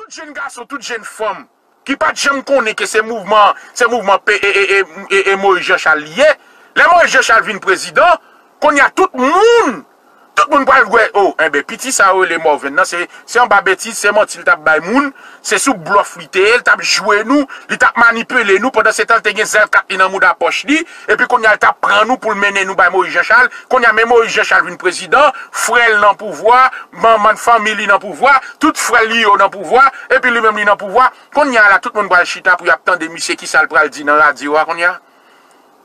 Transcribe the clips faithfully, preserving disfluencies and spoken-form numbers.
Tout jenn gason, tout jenn fanm ki pa t janm konnen ke se mouvman, se mouvman pe- e, e, e, e, e Moyiz Jan Chal li ye. Lè Moyiz Jan Chal vin prezidan, kounye a tout moun, tout moun pral wè, o, enben, piti sa yo rele Morvan nan, se, se anba betiz, se manti l t ap bay moun, se sou blòf li te ye, l t ap jwe nou, li t ap manipile nou, pandan se tan l te gen zèl kat li nan mouda pòch li, epi kounye a l t ap pran nou pou l mennen nou bay Moyiz Jan Chal, kounye a men Moyiz Jan Chal vin prezidan, frè l nan pouvwa, manman fanmi li nan pouvwa, tout frè li yo nan pouvwa, epi li menm li nan pouvwa. Kounye a la, tout moun pral chita pou y ap tande misye kisa l pral di nan radyo a kounye a.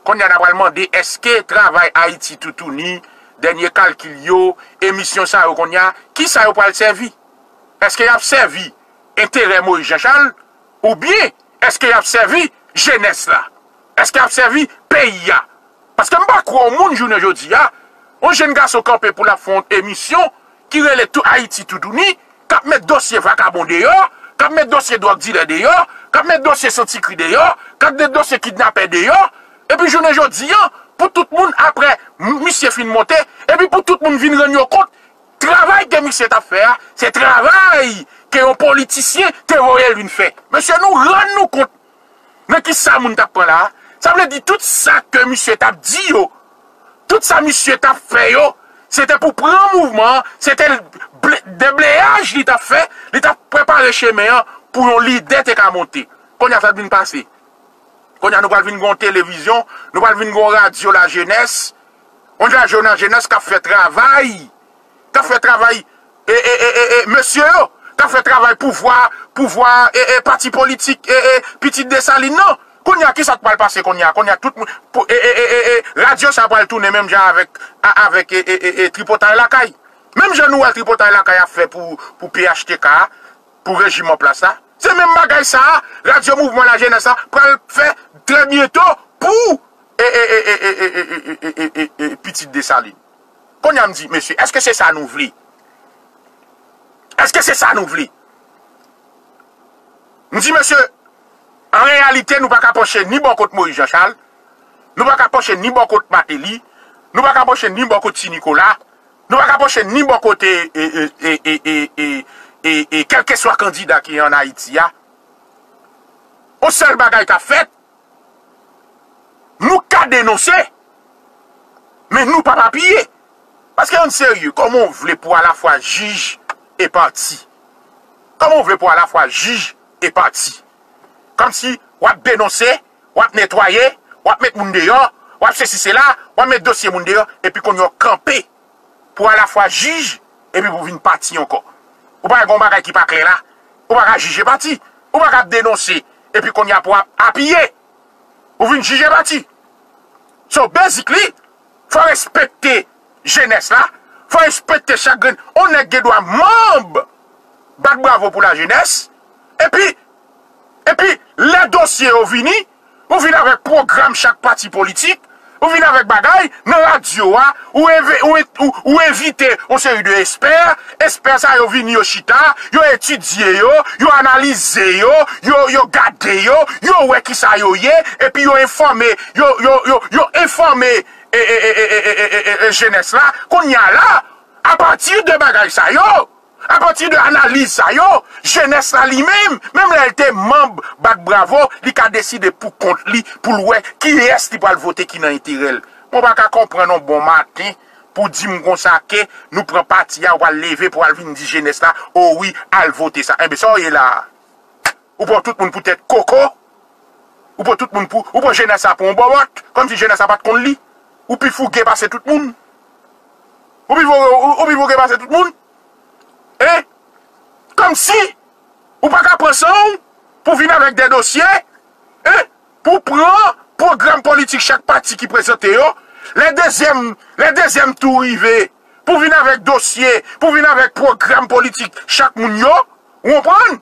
Kounye a, n a pral mande, èske travay Ayiti toutouni, dènye kalkil yo, emisyon sa yo kounye a, kisa yo pral sèvi? Èske y ap sèvi enterè Moyiz Jan Chal, oubyen èske y ap sèvi jenès la? Èske y ap sèvi peyi a? Paske m pa kwè yon moun jounen jodi a, yon jenn gason kanpe pou l ap fè yon emisyon ki rele tou Ayiti toutouni, k ap met dosye vakabon deyò, k ap met dosye dwòg dilè deyò, k ap met dosye santikri deyò, k ap met dosye kidnapè deyò, epi jounen jodi a, pou tout moun apre m- misye fin monte, epi pou tout moun vin rann yo kont, travay ke misye t ap fè a, se travay ke yon politisyen te voye l vin fè. Mesye, nou rann nou kont nan kisa moun t ap pran la a? Sa vle di tout sa ke misye t ap di yo, tout sa misye t ap fè yo, se te pou pran mouvman an, se te ble- debleyaj li t ap fè, li t ap prepare chemen an pou yon lidè te ka monte. Kounye a sa t vin pase. Kounye a nou pral vin gen yon televizyon, nou pral vin gen yon radyo lajenès, yon radyo lajenès k ap fè travay, k ap fè travay e, e, e, e, e, mesye yo, k ap fè travay pouvwa, pouvwa, e, e, pati politik, e, e, pitit Desalin nan. Kounye a, kisa k pral pase kounye a? Kounye a, tout moun, pou, e, e, e, e, e, radyo sa pral tounen menm jan avèk, a- avèk, e, e, e, e, Tripotay Lakay. Menm jan nou wè Tripotay Lakay ap fè pou, pou P H T K a, pou rejim an plas la. Se menm bagay sa a, Radyo Mouvman Lajenès la pral fè trè byento pou, e, e, e, pitit Desalin. Kounye a m di, mesye, èske se sa nou vle? Èske se sa nou vle? M di, mesye, an reyalite, nou pa ka panche ni bò kot Moyiz Jan Chal, nou pa ka panche ni bò kot Mateli, nou pa ka panche ni bò kot Ti Nikola, nou pa ka panche ni bò kote, e, e, kèlkeswa kandida ki an Ayiti a. Yon sèl bagay k ap fèt, nou ka denonse, men nou p ap apiye. Paske ann serye, kòman w vle pou alafwa jij e pati? Kòman w vle pou alafwa jij e pati? Kòmsi w ap denonse, w ap netwaye, w ap met moun deyò, w ap sesi sela, w ap met dosye moun deyò, epi kounye a w kanpe pou alafwa jij epi pou vin pati ankò. Ou pa wè gen yon bagay ki pa klè la? Ou pa ka jije pati. Ou pa ka ap denonse epi kounye a pou ap apiye. Ou vin jije pati. So, basically, fò respekte jenès la, fò respekte chak grenn. On nèg gen dwa manb bat bravo pou lajenès, epi, epi, lè dosye yo vini, ou vin avèk pwogram chak pati politik, ou vin avèk bagay, nan radyo a, ou enve- ou en- ou- ou envite yon seri de espè, espè sa yo vini, yo chita, yo etidye yo, yo analize yo, yo yo gade yo, yo wè kisa yo ye, epi yo enfòme, yo yo yo yo enfòme e, e, e, e, e, e, e, e, e, jenès la. Kounye a la, apati de bagay sa yo, apati de analiz sa yo, jenès la li menm, menm lè l te manb bat bravo, li ka deside pou kont li, pou l wè kiyès li pral vote ki nan enterè l. Mwen pa ka konprann yon bon maten pou di m konsa ke nou pran pati a, ou pral leve pou al vin di jenès la, o wi, al vote sa. Enben, sa w ye la a? Ou pran tout moun pou tèt koko? Ou pran tout moun pou, ou pran jenès la pou yon bòbòt, kòmsi jenès la pa t konn li? Ou pi fouge pase tout moun? Ou pi fou- ou, ou pi fouge pase tout moun? Hein? Kòmsi ou pa ka pran san w pou vin avèk de dosye, hein? Pou pran pwogram politik chak pati ki prezante yo, lè dezyèm, lè dezyèm tou rive, pou vin avèk dosye, pou vin avèk pwogram politik chak moun yo, ou konprann?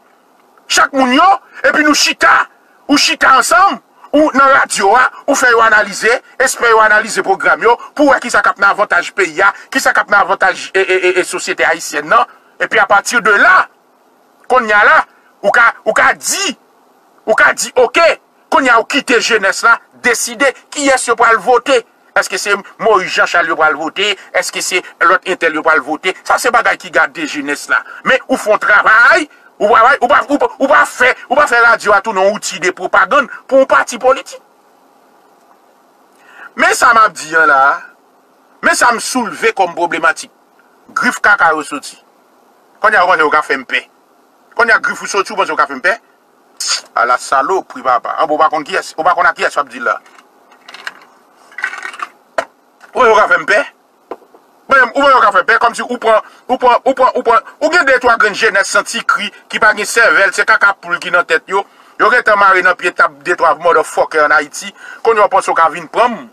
Chak moun yo, epi nou chita, ou chita ansanm, ou nan radyo a, ou fè yo analize, espè yo analize pwogram yo, pou wè kisa k ap nan avantaj peyi a, kisa k ap nan avantaj, e, e, e, e, sosyete ayisyèn nan, epi apati de la, kounye a la, ou ka, ou ka di, ou ka di, oke, kounye a ou kite jenès la deside kiyès yo pral vote. Èske se Moyiz Jan Chal yo pral vote? Èske se lòt entèl yo pral vote? Sa se bagay ki gade jenès la. Men ou fè yon travay, Ou pa, ou pa, ou pa, ou pa fè, ou pa fè radyo a tounen yon outi de pwopagann pou yon pati politik. Men sa m ap di an la a, men sa m soulve kòm pwoblematik. Grif kaka yo soti. Kounye a, ou panse yo ka fè m pè? Kounye a, grif ou soti, ou panse yo ka fè m pè? Ala salopri, papa. Anben, ou pa konn kiyès, ou pa konn a kiyès w ap di la. Ou panse yo ka fè m pè? Ou panse, ou panse yo ka fè m pè? Kòmsi ou pran, ou pran, ou pran, ou pran, ou gen de twa grenn jenès santi kri, ki pa gen sèvèl, se kaka poul ki nan tèt yo. Yo gentan mare nan pye tab de twa motherfucker ann Ayiti. Kounye a, ou panse ou ka vin pran m?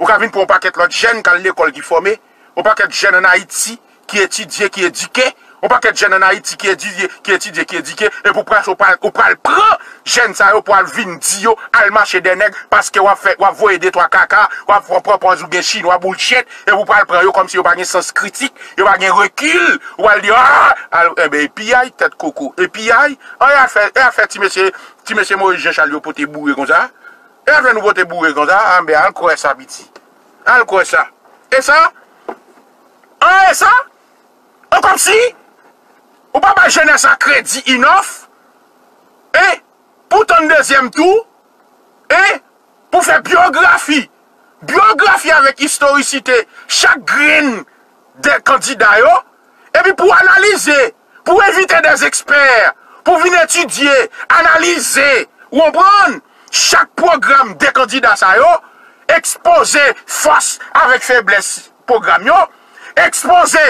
Ou ka vin pran yon pakèt lòt jèn k al lekòl ki fòme, yon pakèt jèn ann Ayiti ki etidye, ki edike, yon pakèt jèn ann Ayiti ki etidye, ki etidye, ki edike, epi ou pral, ou pral, ou pral pran jèn sa yo pou al vin di yo, al mache dèyè nèg, paske w ap fè, w ap voye de twa kaka, w ap pran, pran pòz ou gen chinwa bullshit, epi ou pral pran yo kòmsi yo pa gen sans kritik, yo pa gen rekil, ou pral di, ah, al, enben, piyay tèt koko, e piyay, an, e al fè, e al fè ti mesye, ti mesye Moyiz Jan Chal yo pote boure konsa. E apre nou pote boure konsa, anben, al kwè sa, piti. Al kwè sa. E sa? An, e sa? An, kòmsi ou pa bay jenès la kredi enough, e pou tann dezyèm tou, e pou fè byografi, byografi avèk istorisite chak grenn de kandida yo, epi pou analize, pou envite dèzekspè, pou vin etidye, analize, ou konprann, chak pwogram de kandida sa yo, ekspoze fòs avèk feblès pwogram yo, ekspoze,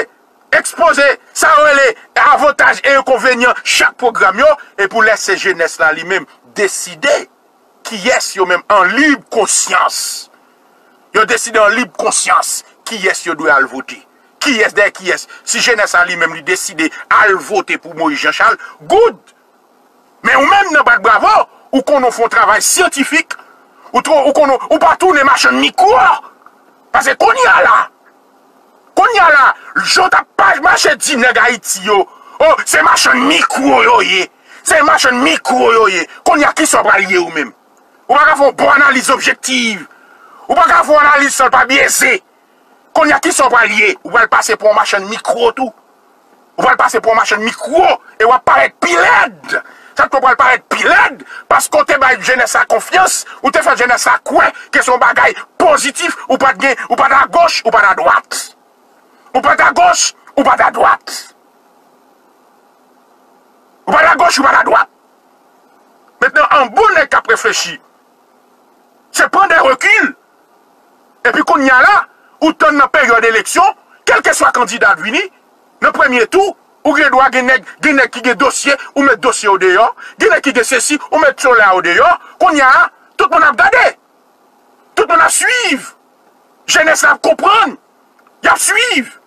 ekspoze sa yo rele avantaj e enkonvenyan chak pwogram yo, e pou lèse jenès la li menm deside kiyès yo menm an lib konsyans. Yo deside an lib konsyans kiyès yo dwe al vote. Kiyès dèyè kiyès. Si jenès la li menm li deside al vote pou Moyiz Jan Chal, good! Men ou menm nan bat bravo, ou konnen w fè yon travay syantifik, ou, ou konnen w pa tounen machann mikwo. Paske kounye a la, Kounye a la, jan w t ap pa mache di nèg Ayiti yo, oh, se machann mikwo yo ye. Se machann mikwo yo ye. Kounye a, kisa w pral ye ou menm? Ou pa ka fè yon bon analiz objektif. Ou pa ka fè yon analiz san l pa byeze. Kounye a, kisa w pral ye? Ou pral pase pou yon machann mikwo tou. Ou pral pase pou yon machann mikwo e w ap parèt pi lèd. Sa k fè w pral parèt pi lèd, paske w te bay jenès la konfyans, ou te fè jenès la kwè ke se yon bagay pozitif, ou pa t gen, ou pa t agoch, ou pa t adwat. Ou pa t agoch, ou pa t adwat. Ou pa t agoch, ou pa t adwat. Mentnan, an bon nèg k ap reflechi, se pran de rekil. Epi kounye a la, ou tann nan peryòd eleksyon, kèlkeswa kandida k vini, nan premye tou, ou gen dwa gen nèg, gen nèg ki gen dosye, ou met dosye yo deyò, gen nèg ki gen sesi, ou met sela yo deyò. Kounye a, tout moun ap gade. Tout moun ap swiv. Jenès la ap konprann. Y ap swiv.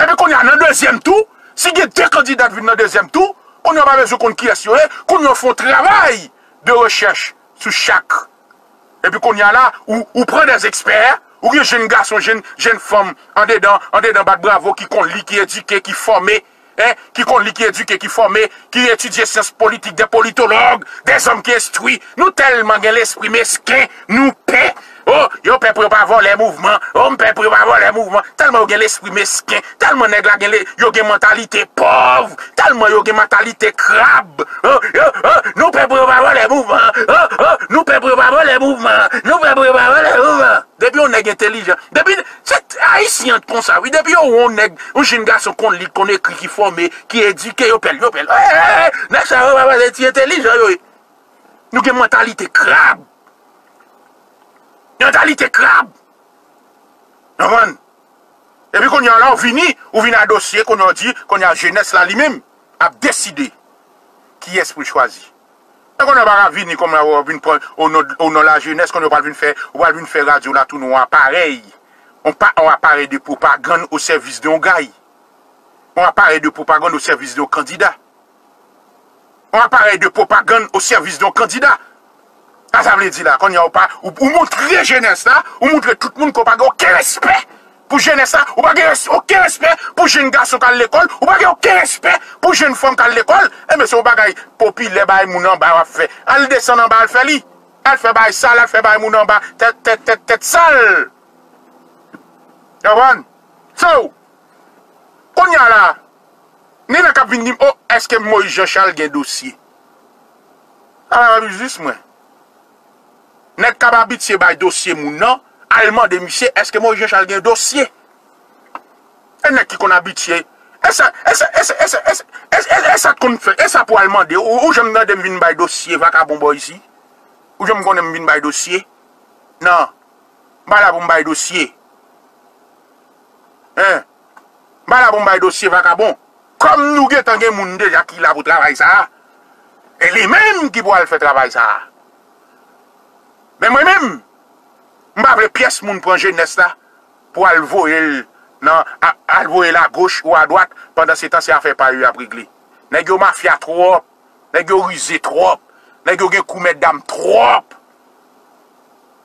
Epi kounye a, nan dezyèm tou, si gen de kandida k vin nan dezyèm tou, kounye a w pa bezwen konn kiyès yo ye, kounye a w fè yon travay de rechèch sou chak. Epi kounye a la, ou, ou pran dèzekspè, ou gen jenn gason, jenn, jenn fanm, andedan, andedan bat bravo, ki konn li, ki edike, ki fòme, en, ki konn li, ki edike, ki fòme, ki etidye syans politik, de politològ, de zòm ki enstwi. Nou tèlman gen lespri mesken, nou pè. Oh, yo pè pou yo pa vòlè mouvman. Oh, m pè pou yo pa vòlè mouvman. Tèlman yo gen lespri mesken. Tèlman nèg la gen le, yo gen mantalite pòv. Tèlman yo gen mantalite krab. Oh, yo, oh, nou pè pou yo pa vòlè mouvman. Oh, oh, nou pè pou yo pa vòlè mouvman. Nou pè pou yo pa vòlè mouvman. Depi yon nèg entelijan, depi, se Ayisyen konsa, wi. Depi yo wè yon nèg, yon jenn gason konn li, konn ekri, ki fòme, ki edike, yo pè l, yo pè l. Hey, hey, hey, nèg sa yo pa pase ti entelijan yo ye. Nou gen mantalite krab. Mantalite krab. Konprann? Epi kounye a la, ou vini, ou vin a dosye, kounye a w di, kounye a jenès la li menm ap deside kiyès pou l chwazi. E kounye a w pa ka vini kòm w ap vin pran o non, o non la jenès, kounye a w pral vin fè, ou pral vin fè radyo la tounen yon aparèy. Yon pa, yon aparèy de pwopagann o sèvis de yon gay. Yon aparèy de pwopagann o sèvis de yon kandida. Yon aparèy de pwopagann o sèvis de yon kandida. Sa sa vle di la, kounye a w pa, ou, ou montre jenès la, ou montre tout moun ke w pa gen okenn respè pou jenès la, ou pa gen res-, okenn respè pou jenn gason k al lekòl, ou pa gen okenn respè pou jenn fanm k al lekòl. Enben, se yon bagay popilè, bay moun anba w ap fè. Al desann anba, al fè li. Al fè bay sal, al fè bay moun anba, tèt, tèt, tèt, tèt sal. Konprann? So, kounye a la, Ni nèg k ap vin di m, "O, èske Moyiz Janchal gen dosye?" Sa pa biznis mwen. Nèg k ap abitye bay dosye moun nan, al mande misye, "Èske Moyiz Janchal gen dosye?" E nèg ki konn abitye. E sa, e sa, e sa, e sa, e sa, e sa, e sa t konn fè. E sa pou al mande. Ou, ou janm tande m vin bay dosye vakabon bò isi? Ou janm konnen m vin bay dosye? Non. M pa la pou m bay dosye. Hein? M pa la pou m bay dosye vakabon. Kòm nou gentan gen moun deja ki la pou travay sa a, e li menm ki pou al fè travay sa a. Men mwen menm, m pa vle pyès moun pran jenès la pou al voye l nan, a- al voye l agoch ou adwat, pandan se tan se afè pa yo y ap regle. Nèg yo mafya twòp, nèg yo rize twòp, nèg yo gen kou mèt dam twòp.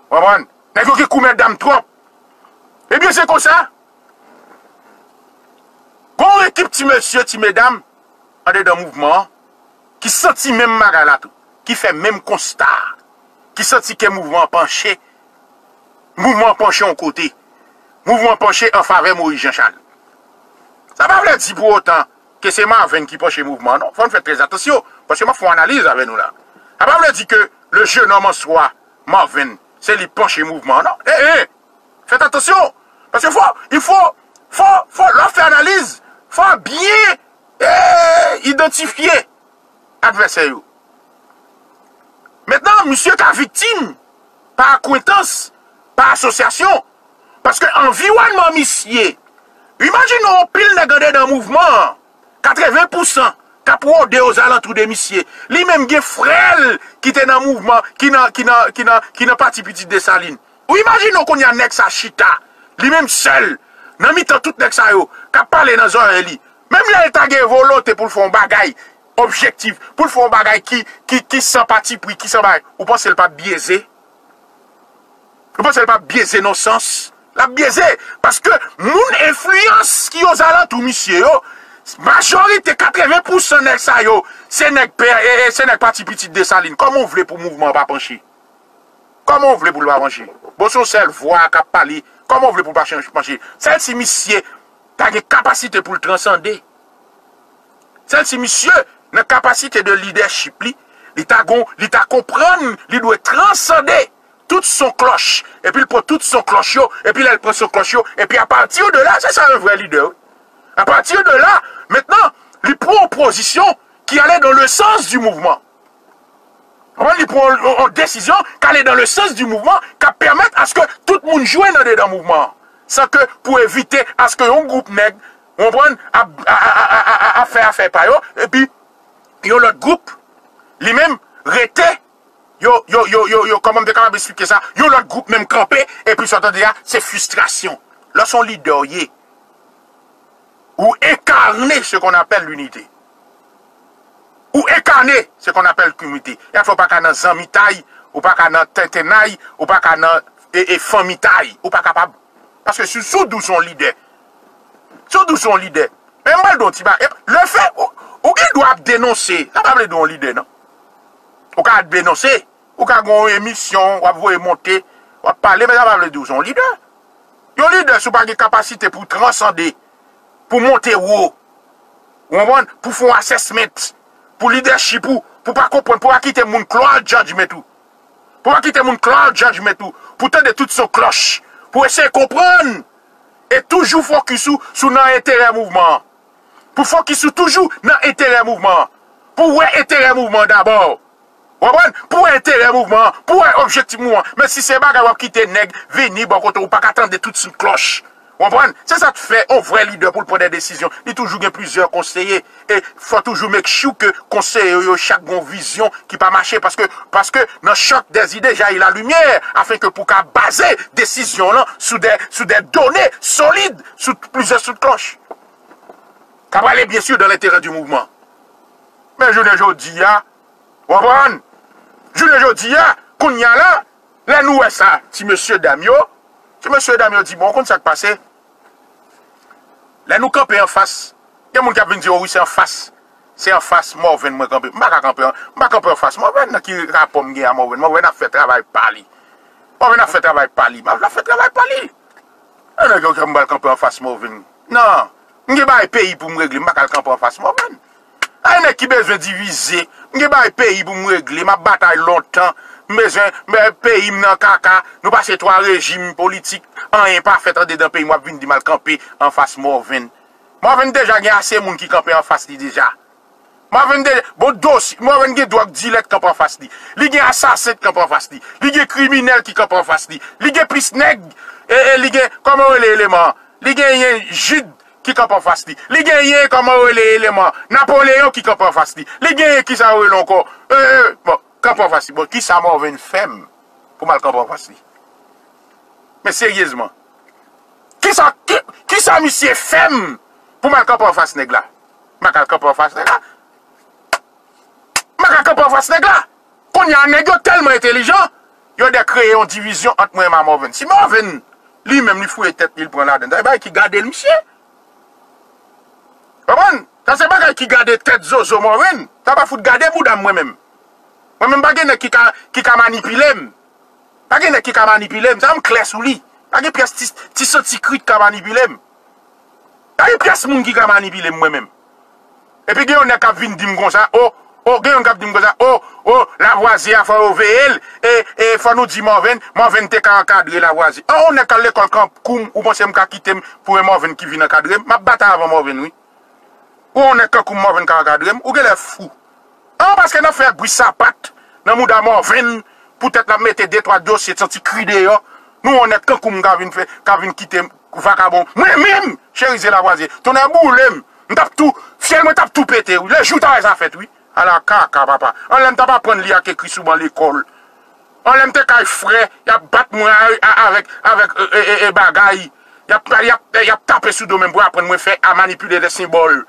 Konprann? Nèg yo gen kou mèt dam twòp. Ebyen, se konsa. Gon ekip ti mesye, ti medam, andedan mouvman an, ki santi menm bagay la tou, ki fè menm konsta a, ki santi ke mouvman an panche, mouvman an panche yon kote, mouvman an panche an favè Moyiz Janchal. Sa pa vle di pou otan ke se Marven ki panche mouvman an, non. Fò n fè trè atansyon, paske m ap fè yon analiz avè nou la. Sa pa vle di ke le jeune homme en soi, Marven, se li panche mouvman an, non. E, e, fèt atansyon. Paske fò, il faut, fò, fò, lè w ap fè analiz, fò w byen, e, idantifye advèsè yo. Mentnan, misye ka viktim pa akwentans, pa asosyasyon. Paske anviwònman misye, imajine w, yon pil nèg andedan mouvman an, katreven pousan k ap wode ozalantou de misye. Li menm gen frè l ki te nan mouvman, ki nan, ki nan, ki nan, ki nan Pati Pitit Desalin. Ou imajine w kounye a nèg sa chita, li menm sèl, nan mitan tout nèg sa yo, k ap pale nan zòrèy li. Menm lè l ta gen volonte pou l fè yon bagay objektif, pou l fè yon bagay ki, ki, ki san patipri, ki san bagay, ou panse l p ap byeze? Ou panse l p ap byeze nan sans? L ap byeze. Paske moun enfliyans ki ozalantou misye yo, majorite, katreven pousan nèg sa yo, se nèg pè, e, e, se nèg Pati Pitit Desalin. Kòman w vle pou mouvman an pa panche? Kòman w vle pou l pa panche? Bon, se yon sèl vwa k ap pale. Kòman w vle pou l pa chan- panche? Sèl si misye ta gen kapasite pou l transande. Sèl si misye, nan kapasite de lidèchip li, li ta gon, li ta konprann li dwe transande tout son klòch, epi l pran tout son klòch yo, epi lè l pran son klòch yo, epi apati de la, se sa yon vrè lidè, wi. Apati de la, mentnan, li pran yon pozisyon ki ale dans le sens du mouvement. Konprann? Li pran yon, yon desizyon k ale dans le sens du mouvement, k ap pèmèt aske tout moun jwenn andedan mouvman an, san ke pou evite aske yon gwoup nèg, ou konprann, ap, a, a, a, a, a, ap fè afè pa yo, epi yon lòt gwoup, li menm, rete, yo, yo, yo, yo, yo, kòman m te kapab esplike sa? Yon lòt gwoup menm kanpe, epi sa w tande a, se fristrasyon. Lè w se yon lidè w ye, ou enkarne ce qu'on appelle l'unité. Ou enkarne ce qu'on appelle l'unité. E a fè w pa ka nan zanmitay, ou pa ka nan tentennay, ou pa ka nan, e, e, fanmitay, ou pa kapab. Paske si, si w di w se yon lidè, si w di w se yon lidè, men m pral di w yon ti bagay. Lefè, ou, ou gen dwa ap denonse, sa pa vle di w yon lidè, non. Ou ka ap denonse, ou ka gen yon emisyon, w ap voye monte, w ap pale, men sa pa vle di w se yon lidè. Yon lidè, si w pa gen kapasite pou w transande, pou w monte wo, ou konprann? Pou w fè yon assessment, pou leadership ou, pou w pa konprann, pou w pa kite moun cloud judgment ou. Pou w pa kite moun cloud judgment ou. Pou w tande tout son klòch. Pou w eseye konprann. E toujou fokis ou sou nan enterè mouvman an. Pou fokis ou toujou nan enterè mouvman an. Pou w wè enterè mouvman an dabò. Ou konprann? Pou w wè enterè mouvman an. Pou w wè objektif mouvman an. Men si se bagay w ap kite nèg vini bò kote w, ou pa ka tande tout son klòch. Ou konprann? Se sa k fè yon vrè lidè pou l pran de desizyon. Li toujou gen plizyè konseye. E fò toujou make sure ke konseye yo chak gen yon vizyon ki pa mache. Paske, paske nan choc des idées jaillit la lumière, afin ke pou ka baze desizyon lan sou de, sou de done solid, sou plizyè son klòch. Ka prale, byensi, dans l'intérêt du mouvement. Men jounen jodi a, ou konprann? Jounen jodi a, kounye a la, lè nou wè sa, ti mesye dam yo, ti mesye dam yo di, "Bon, ou konn sa k pase?" Lè nou kanpe anfas, gen moun k ap vin di, "O wi, se anfas. Se anfas Morvan mwen kanpe." M pa ka kanpe, m pa kanpe anfas Morvan, nan ki rapò m gen a Morvan? Morvan ap fè travay pa li. Morvan ap fè travay pa li. M ap, l ap fè travay pa li. E nèg yo, m pral kanpe anfas Morvan. Non. M gen bagay peyi pou m regle, m pa ka al kanpe anfas Morvan. Ay nèg ki bezwen divize, m gen bagay peyi pou m regle, m ap batay lontan, m bezwen, men peyi m nan kaka, nou pase twa rejim politik, anyen pa fèt andedan peyi m, w ap vin di m al kanpe anfas Morvan. Morvan deja gen ase moun ki kanpe anfas li deja. Morvan de, bon dosye, Morvan gen dwòg dilè k kanpe anfas li. Li gen asasen k kanpe anfas li. Li gen kriminèl ki kanpe anfas li. Li gen plis nèg, e, e li gen, kòman yo rele eleman an? Li genyen Jid ki kanpe anfas li. Li genyen, kòman yo rele eleman an? Napoleyon ki kanpe anfas li. Li genyen, kisa yo rele ankò? E, e, bon, kanpe anfas li. Bon, kisa Morvan fè m pou m al kanpe anfas li? Men seryezman. Kisa, ki, kisa misye fè m pou m al kanpe anfas nèg la? M pa ka al kanpe anfas nèg la. M pa ka kanpe anfas nèg la. Kounye a, nèg yo tèlman entèlijan, yo dè kreye yon divizyon ant mwen e Morvan. Si Morvan, li menm, li fouye tèt li, li pran ladann, sa se bagay ki gade l, misye. Konprann? Sa se bagay ki gade tèt zozo Morvan. Sa pa fout gade bouda m mwen menm. Mwen menm, pa gen nèg ki ka, ki ka manipile m. Pa gen nèg ki ka manipile m. Sa m klè sou li. Pa gen pyès ti, ti santi kri k ka manipile m. Pa gen pyès moun ki ka manipile m mwen menm. Epi gen yon nèg k ap vin di m konsa, o, o, gen youn k ap di m konsa, o, o, Lavwazye a fò yo veye l, e, e fò nou di Morvan, Morvan te ka ankadre Lavwazye. An, yon nèg k al lekòl kankou m, ou panse m ka kite m pou yon Morvan ki vin ankadre m? M ap batay avan Morvan, wi. Ou yon nèg kankou m, Morvan ka ankadre m? Ou genlè fou. An, paske n ap fè bri sapat nan mouda Morvan, poutèt n ap mete de twa dosye santi kri deyò. Nou yon nèg kankou m ka vin fè, ka vin kite vakabon. Mwen menm, Cherizier Lavoisier, tonnè boule m. M t ap tou, fyèl mwen t ap tou pete, wi. Lejou ta wè sa fèt, wi. Ala kaka, papa. Anlè m t ap aprann li ak ekri sou ban lekòl. Anlè m te kay frè, y ap bat mwen a, a, avèk, avèk, e, e, e, e, bagay. Y ap, y ap, y ap tape sou do men m pou aprann mwen fè, a manipile de senbòl.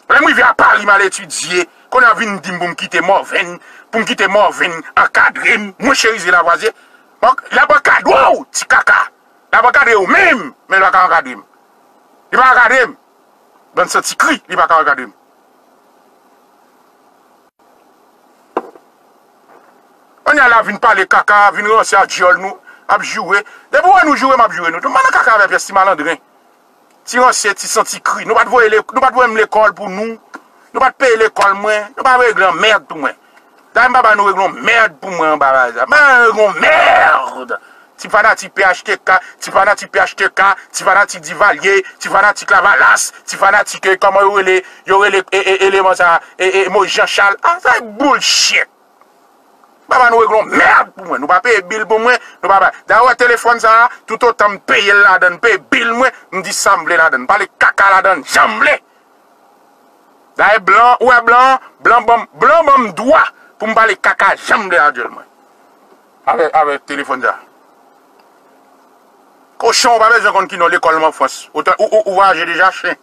Lè m rive a Pari, m al etidye. Kounye a vin di m pou m kite Morvan, pou m kite Morvan ankadre m. Mwen Cherizier Lavoisier. Bon, l ap ankadre w, ti kaka. L ap ankadre w menm, men l pa ka ankadre m. Li pa ankadre m. Bann santi kri, li pa ka ankadre m. Kounye a la vin pale kaka, vin ranse a dyòl nou, ap joure. Depi w wè nou joure, m ap joure nou tou. M pa nan kaka avè pyès ti malandren. Ti ranse, ti santi kri. Nou pa t voye le-, nou pa t voye m lekòl pou nou. Nou pa t peye lekòl mwen. Nou pa regle yon mèd pou mwen. Dayè m pa ba nou regle yon mèd pou mwen anba bagay sa. M pa regle yon mèd. Ti fanatik P H T K, ti fanatik P H T K, ti fanatik Divalye, ti fanatik Lavalas, ti fanatik, eh, kòman yo rele, yo rele, eh, eh, eleman sa, eh, eh, Moïse Jean Charles. Ah, sa e bullshit. Papa nou regle yon mèd pou mwen. Nou pa peye bil pou mwen. Nou pa ba. Dayè, wè telefòn sa a, toutotan m peye l ladan l, m peye bil mwen, m di sa m vle ladan l. M pale kaka ladan l, jan m vle. Dayè, blan, ou wè blan, blan ban m, blan ban m dwa pou m pale kaka jan m vle a dyòl mwen. Avèk, avèk telefòn sa. Kochon, ou pa bezwen konn ki non lekòl m an Frans. Ou, ou, ou, ou vwayaje deja, chen.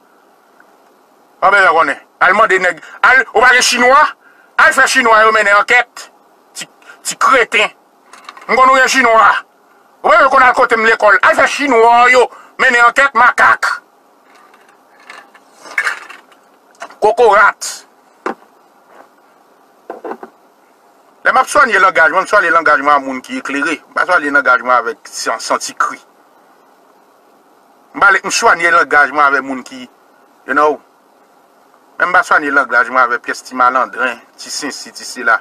Pa bezwen konnen. Al mande nèg. Al, ou pa gen chinwa? Al fè chinwa yo mennen ankèt. Ti, ti kreten. M konn ou gen chinwa. Ou pa bezwen konn al kote m lekòl. Al fè chinwa yo mennen ankèt, makak. Kokorat. Lè m ap swanye langaj mwen, m swanye langaj mwen a moun ki eklere. M pa swanye langaj mwen avèk san-, santi kri. M pale, m swanye langaj mwen avèk moun ki, you know. Men m pa swanye langaj mwen avèk pyès ti malandren, ti sesi, ti sela.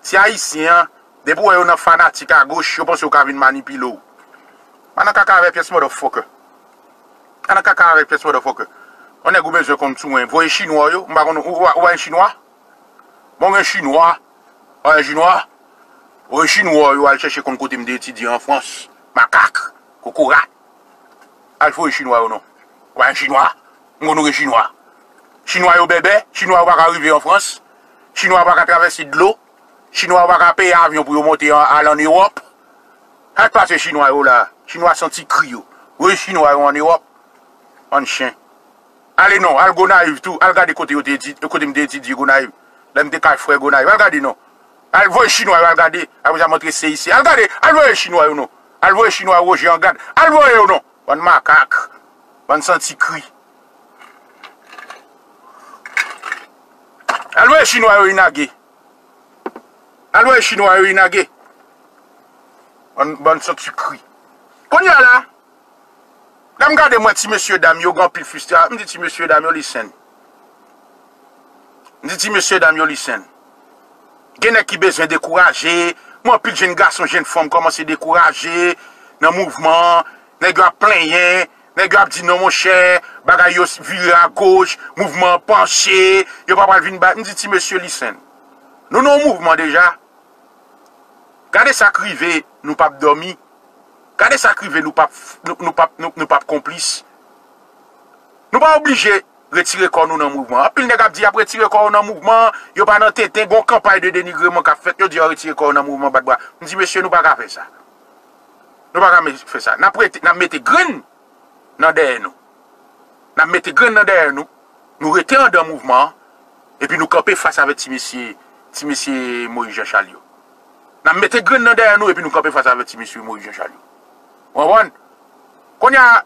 Ti ayisyen an, depi w wè yo nan fanatik agoch, yo panse yo ka vin manipile w. Pa nan kaka avèk pyès motherfucker. Pa nan kaka avèk pyès motherfucker. Yon nèg ou bezwen konn sou mwen, voye chinwa w yo, m pa konn, ou, ou, ou pa gen chinwa? Bon, gen chinwa. Ou pa gen chinwa? Voye chinwa w yo al chèche konn kote m te etidye an Frans. Makak, kokorat. Al voye chinwa yo non. Ou pa gen chinwa? M konn ou gen chinwa. Chinwa yo bèbè, chinwa yo pa ka rive an Frans. Chinwa yo pa ka travèse dlo. Chinwa yo pa ka peye avyon pou yo monte an, al ann Ewòp. Sa k pase chinwa yo la? Chinwa santi kri yo. Voye chinwa yo ann Ewòp. Bann chen. Ale non, al Gonayiv tou. Al gade kote yo te etid-, kote m te etidye Gonayiv. Lè m te kay frè Gonayiv. Al gade non. Al voye chinwa yo, al gade. Apre sa, montre C I C. Al gade, al voye chinwa yo non. Al voye chinwa yo, Roger Anglade. Al voye yo non. Bann makak. Bann santi kri. Al voye chinwa yo inage. Al voye chinwa yo inage. Bann, bann santi kri. Kounye a la, l M gade mwen ti mesye dam yo gen anpil fristra-, m di ti mesye dam yo listen. M di ti mesye dam yo listen. Gen nèg ki bezwen dekouraje, men anpil jenn gason, jenn fanm kòmanse dekouraje nan mouvman an. Nèg yo ap plenyen, nèg yo ap di non monchè, bagay yo vire agoch, mouvman an panche, yo pa pral vin ba. M di ti mesye listen. Nou nan yon mouvman deja. Gade sa k rive, nou p ap dòmi. Gade sa k rive, nou p ap, nou, nou p ap, nou, nou p ap konplis. Nou pa oblije retire kò nou nan mouvman. Anpil nèg ap di y ap retire kò yo nan mouvman, yo pa nan tenten, gon kanpay de denigreman k ap fèt, yo di yo retire kò yo nan mouvman, bat bra. M di, mesye, nou pa ka fè sa. Nou pa ka me-, fè sa. N ap rete, n ap mete grenn nan dèyè nou. N ap mete grenn nan dèyè nou. Nou rete anndan mouvman an. Epi nou kanpe fas avèk ti mesye, ti mesye Moyiz Janchal yo. N ap mete grenn nan dèyè nou epi nou kanpe fas avèk ti mesye Moyiz Janchal yo. Ou konprann? Kounye a,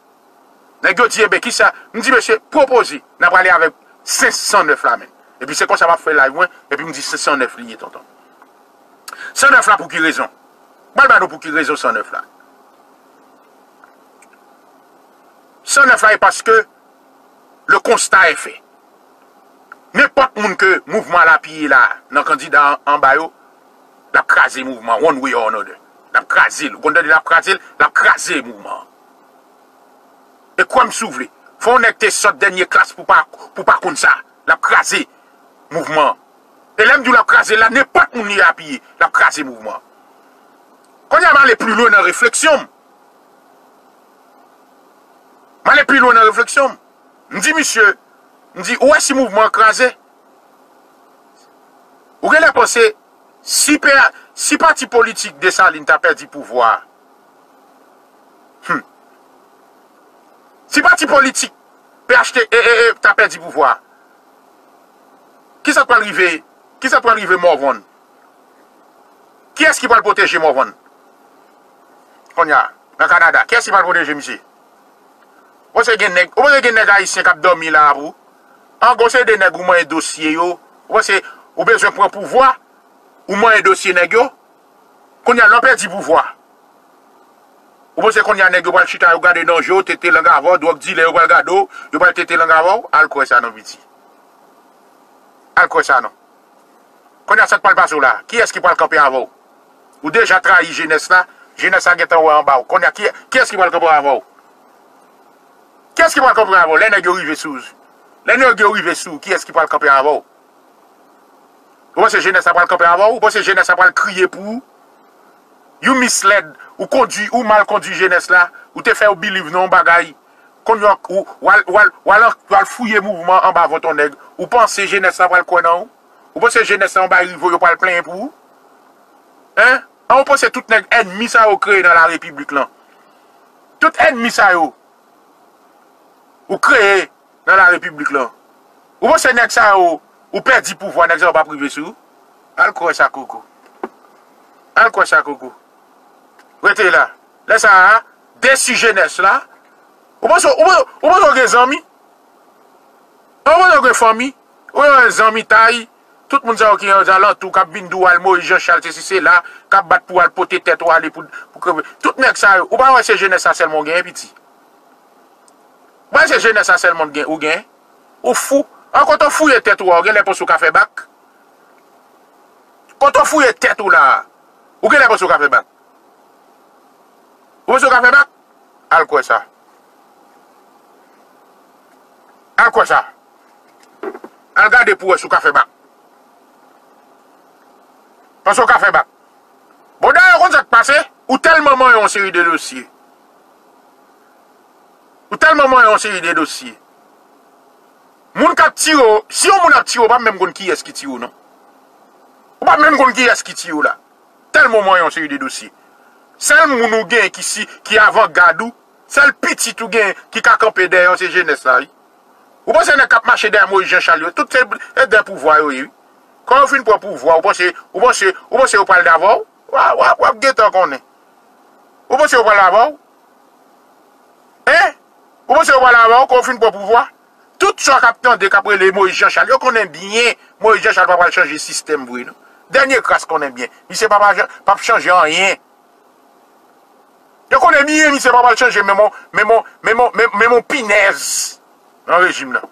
nèg yo di, enben, kisa? M di, mesye, pwopoze, n ap ale avèk senk san nèf la menm. Epi se konsa m ap fè live mwen, epi m di se san nèf li ye, tonton. San nèf la pou ki rezon? M pral ba nou pou ki rezon san nèf la. San nèf la e paske le constat est fait. Nenpòt moun ke mouvman la apiye la, nan kandida an, anba yo, l ap kraze mouvman, one way or another. L ap kraze l. Ou konn tande l ap kraze l, l ap kraze mouvman an. E kwè m si w vle, fò yon nèg te sòt dènye klas pou pa, pou pa konn sa. L ap kraze mouvman an. E lè m di w l ap kraze l la, nenpòt moun li apiye, l ap kraze mouvman an. Kounye a, m ale pi lwen nan refleksyon m. M ale pi lwen nan refleksyon m. M di misye, m di, ou wè si mouvman an kraze? Ou genlè panse, si P A, si pati politik Desalin ta pèdi pouvwa a, hmm. Si pati politik P H T, e, e, e, ta pèdi pouvwa a, kisa k pral rive, kisa k pral rive Morvan? Kiyès ki pral pwoteje Morvan? Kounye a, nan Kanada, kiyès ki pral pwoteje misye? Ou panse gen nèg, ou panse gen nèg ayisyen k ap dòmi la a pou? An gwo, se de nèg ou manyen dosye yo. Ou panse ou bezwen pran pouvwa, ou manyen dosye nèg yo? Kounye a, lè w pèdi pouvwa, ou panse kounye a nèg yo pral chita, yo gade nan je w, tete lang avè w, dwòg dilè yo pral gade w, yo pral tete lang avè w? Al kwè sa non, piti. Al kwè sa non. Kounye a, sa k pral pase w la? Kiyès ki pral kanpe avè w? Ou deja trayi jenès la, jenès la gentan wè anba w. Kounye a, ki, kiyès ki pral kanpe avè w? Kiyès ki pral kanpe avè w lè nèg yo rive sou, lè nèg yo rive sou, kiyès ki pral kanpe avè w? Ou panse jenès la pral kanpe avè w? Ou panse jenès la pral kriye pou ou? You misled, ou kondui, ou mal kondui jenès la, ou te fè yo believe nan yon bagay. Kounye a, ou, w al, w al, w al, w al fouye mouvman anba vant yon nèg. Ou panse jenès la pral kwè nan ou? Ou panse jenès la yon bay rivo yo pral plenyen pou ou? Hein? An, ou panse tout nèg ènmi sa yo kreye nan la repiblik lan? Tout ènmi sa yo ou kreye nan la repiblik lan. Ou panse nèg sa yo, ou pèdi pouvwa, nèg sa yo p ap rive sou ou? Al kwè sa koko. Al kwè sa koko. Rete la. Lè sa a, desi jenès la. Ou panse, ou panse, ou panse w gen zanmi? Ou panse w gen fanmi? Ou gen zanmitay? Tout moun sa yo ki nan zalantou, k ap vin di w al Moyiz Janchal, sesi sela, k ap bat pou al pote tèt ou ale pou, pou kreve. Tout nèg sa yo, ou pa wè se jenès sa sèlman w genyen, piti? Ou pa wè se jenès sa sèlman w gen, ou genyen? Ou fou? An, kote w fouye tèt ou a, ou genlè panse w ka fè bak? Kote w fouye tèt ou la a? Ou genlè panse w ka fè bak? Ou panse w ka fè bak? Al kwè sa. Al kwè sa. Al gade pou w wè si w ka fè bak. Panse w ka fè bak. Bon, dayè, ou konn sa k pase? Ou tèlman manyen yon seri de dosye. Ou tèlman manyen yon seri de dosye. Moun k ap tire w, si yon moun ap tire w, ou pa menm konn kiyès ki tire w, non. Ou pa menm konn kiyès ki tire w la. Tèlman w manyen yon seri de dosye. Sèl moun ou gen ki si, ki avangad ou, sèl pitit ou gen ki ka kanpe dèyè w, se jenès la, wi. Ou panse nèg k ap mache dèyè Moyiz Janchal yo, tout se, se dèyè pouvwa yo ye, wi. Kan yo fin pran pouvwa, ou panse, ou panse, ou panse yo pral davè w? W ap, w ap, w ap gentan konnen. Ou panse yo pral davè w? Hein? Ou panse yo pral davè w kan yo fin pran pouvwa? Tout sa w k ap tande k ap rele Moyiz Janchal, yo konnen byen Moyiz Janchal pa pral chanje sistèm vre, non. Dènye kras konnen byen. Misye pa, pa, p ap chanje anyen. Yo konnen byen misye pa pral chanje menm on, menm on, menm on, menm, menm on pinèz nan rejim nan.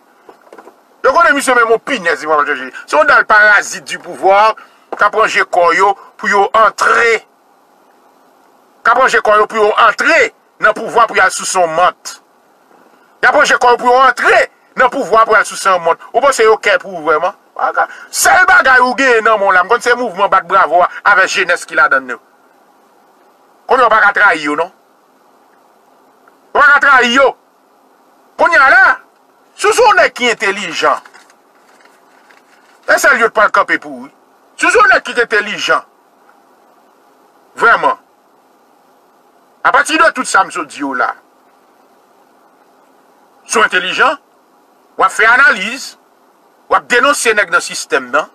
Yo konnen misye menm on pinèz li pa pral chanje. Se yon dal parazit du pouvoir k ap ranje kò yo pou yo antre, k ap ranje kò yo pou yo antre nan pouvwa pou y al sou son mant. Y ap ranje kò yo pou yo antre nan pouvwa pou y al sou son mant. Ou panse yo kè pou ou vrèman? Sèl bagay ou genyen nan men w la, m konn se mouvman bat bravo a avèk jenès ki ladan l yo. Kounye a w pa ka trayi yo non. Ou pa ka trayi yo. Kounye a la, si w se yon nèg ki entelijan, e sèl yo t pral kanpe pou ou wi. Si w se yon nèg ki entelijan, vrèman, apati de tout sa m sot di yo la, si w entelijan, w ap fè analiz, w ap denonse nèg nan sistèm nan,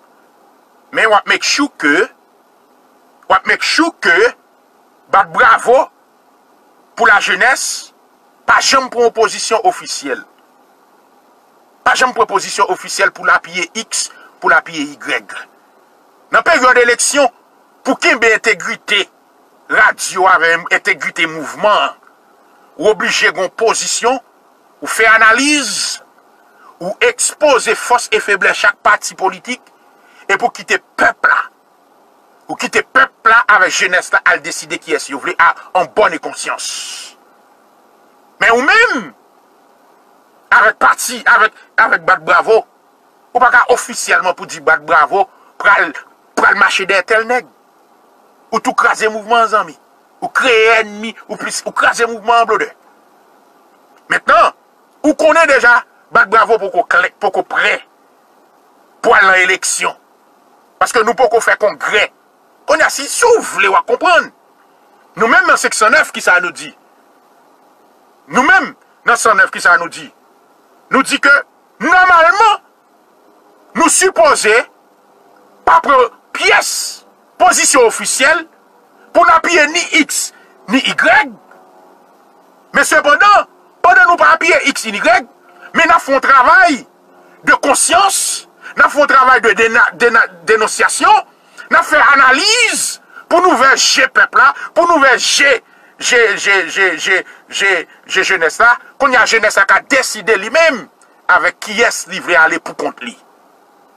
men w ap make sure ke, w ap make sure ke bat bravo pou lajenès pa janm pran yon pozisyon ofisyèl. Pa janm pran pozisyon ofisyèl pou l apiye X, pou l apiye Y. Nan peryòd eleksyon, pou kenbe entegrite radyo avèk entegrite mouvman an, ou oblije gen yon pozisyon, ou fè analiz, ou ekspoze fòs e feblès chak pati politik, epi w kite pèp la, ou kite pèp la avèk jenès la al deside kiyès yo vle a, an bòn e konsyans. Men ou menm, avèk pati, avèk, avèk bat bravo, ou pa ka ofisyèlman pou di bat bravo pral, pral mache dèyè tèl nèg. Ou tou kraze mouvman an, zanmi. Ou kreye ènmi, ou plis, ou kraze mouvman an, blodè. Mentnan, ou konnen deja bat bravo poko klè, poko prè pou al nan eleksyon. Paske nou poko fè kongrè. Kounye a, si, si w vle, w a konprann. Nou menm nan senk san nèf, kisa nou di? Nou menm nan san nèf, kisa nou di? Nou di ke, nòmalman, nou sipoze pa pran pyès pozisyon ofisyèl pou n apiye ni X, ni Y. Men sepandan, pandan nou pa apiye X, ni Y, men n ap fè yon travay de konsyans, n ap fè yon travay de dena-, dena-, denonsyasyon, n ap fè analiz pou n ouvè je pèp la, pou n ouvè je, je, je, je, je, je, je jenès la. Kounye a, jenès la ka deside li menm avèk kiyès li vle ale pou kont li.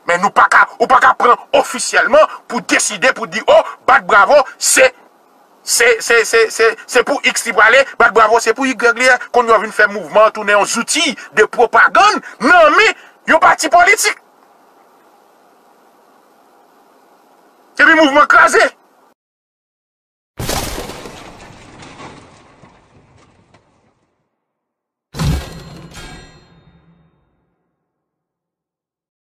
Men nou pa ka, ou pa ka pran ofisyèlman pou deside, pou di, o, bat bravo, se, se, se, se, se, se pou X li prale, bat bravo, se pou Y li ye. Kounye a w vin fè mouvman an tounen yon zouti de pwopagann nan men yon pati politik. Epi mouvman kraze.